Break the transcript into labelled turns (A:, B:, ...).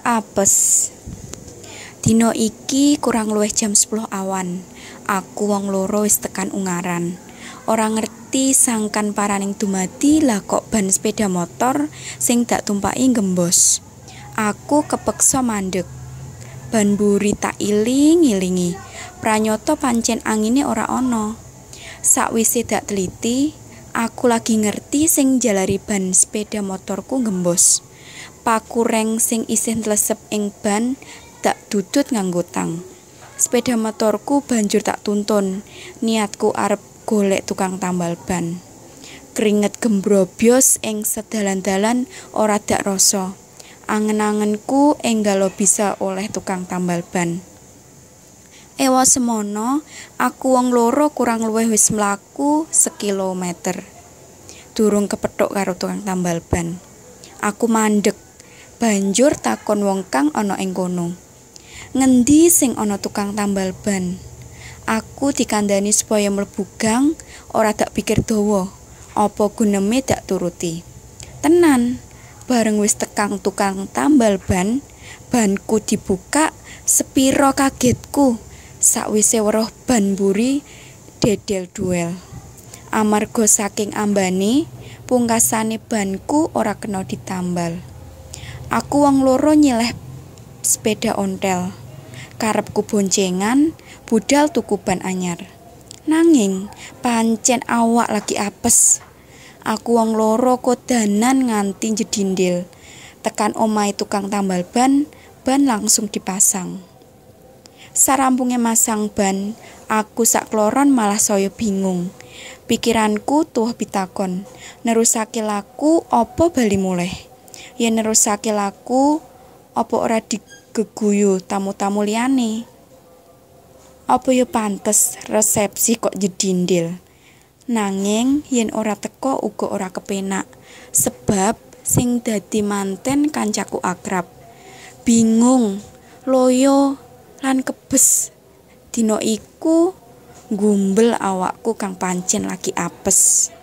A: Apes. Dina iki kurang luwih jam 10 awan. Aku wong loro wis tekan Ungaran. Ora ngerti sangkan paraning dumadi lah kok ban sepeda motor sing dak tumpaki gembos. Aku kepeksa mandeg. Ban mburi tak iling-ilingi. Pranyata pancen angine ora ana. Sakwise dak teliti, aku lagi ngerti sing njalari ban sepeda motorku gembos. Paku reng sing isih ntlesep ing ban dak dudut nganggo tang. Sepeda motorku banjur tak tuntun. Niatku arep golek tukang tambal ban. Kringet gembrobyos ing sedalan-dalan ora dak rasa. Angen-angenku enggalo bisa oleh tukang tambal ban. Ewa semono, aku wong loro kurang luwih wis mlaku sekilometer. Durung kepethuk karo tukang tambal ban. Aku mandeg. Banjur takon wong kang ana ing kono. Ngendi sing ana tukang tambal ban? Aku dikandhani supaya mlebu gang, ora dak pikir dawa. Apa guneme dak turuti. Tenan, bareng wis tekang tukang tambal ban, banku dibuka, sepiro kagetku sakwise weruh ban mburi dedel duel. Amarga saking ambane, pungkasane banku ora kena ditambal. Aku wong loro nyileh sepeda ontel. Karepku boncengan, budal tuku ban anyar. Nanging pancen awak lagi apes. Aku wong loro kodanan nganti jedindil. Tekan omahe tukang tambal ban, ban langsung dipasang. Sarampunge masang ban, aku sakloron malah saya bingung. Pikiranku tuwuh pitakon, nerusake laku apa bali mulih? Yen nerusake laku, apa ora digeguyu tamu-tamu liyane? Apa ya pantes resepsi kok jedindil? Nanging yen ora teka uga ora kepenak, sebab sing dadi manten kancaku akrab. Bingung, loyo, lan kebes. Dina iku nggumbel awakku kang pancen lagi apes.